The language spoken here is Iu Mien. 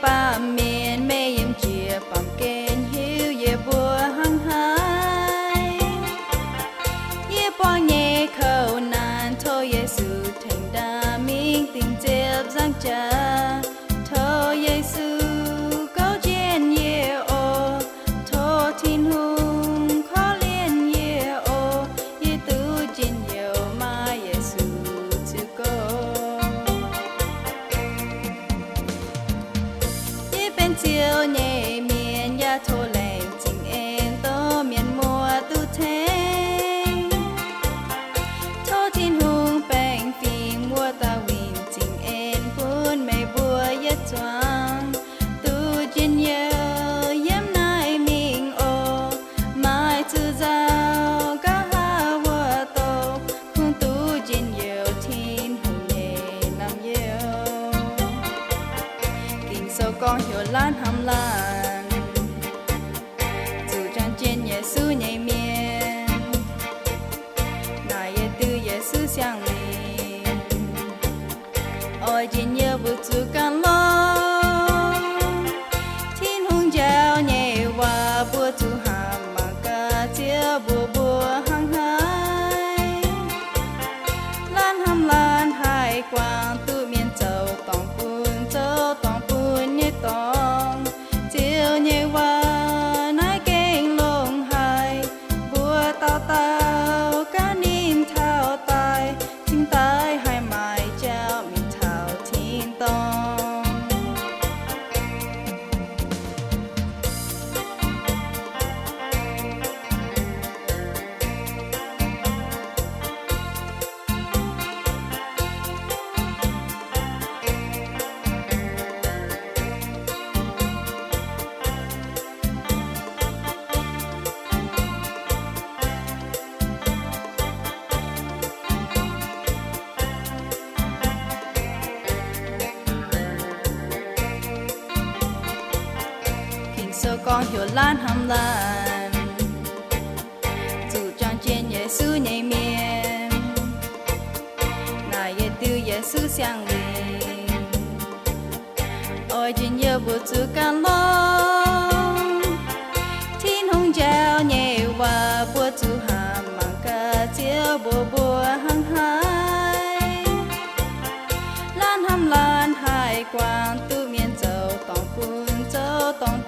Baamh mienh, meih yiem njiec baamh gen hiuv yie mbuo hnangv haaix. Yie buangh nyei kouv naanc, tov Yesu tengx ndaam mingh dingc ziepc nzangc jaax. Tov Yesu gouv jienv yie oc. Tov Tin-Hungh korv-lienh yie oc. Yie duqv njien-youh maaih Yesu ziux gouv. Yie benx Ziouv nyei mienh, yaac tov laengz zingh en dongh mienh muoz duqv tengx. Tov Tin-Hungh baengh fingx wuov dauh winh zingh en bun meih mbuo yietc zuangx duqv njien-youh yiem naaiv mingh oc. Maaih zuqc nzauh nqa'haav wuov doqc, kungx duqv njien-youh Tin-Hungh nyei naamh youz. Ging-Sou gorngv heuc laanh hnamv laanh zuqc jangx jienv Yesu nyei mienh, naaic yietc diuh Yesu siang-lingc, oix njien-youh mbuo zuqc ganh longx. Tin-Hungh njaaux nyei waac mbuo zuqc hnamv mangc gaax, Ziouv mbuox mbuo hnangv haaix. Laanh hnamv laanh haih guangc duqv mienh zoux dorngc bun, zoux dorngc bun nyei dorngx. Ziouv nyei waac naaiv gengh longx haic, mbuo dauh dauh gaax ninh taux daaih, cingx daaih haih maaih jauv mingh taux tin-dorngh. Ging-Sou gorngv heuc laanh hnamv laanh zuqc jangx jienv Yesu nyei mienh, naaic yietc diuh Yesu siang-lingc, oix njien-youh mbuo zuqc ganh longx. Tin-Hungh njaaux nyei waac mbuo zuqc hnamv mangc gaax, Ziouv mbuox mbuo hnangv haaix. Laanh hnamv laanh haih guangc duqv mienh zoux dorngc bun, zoux dorngc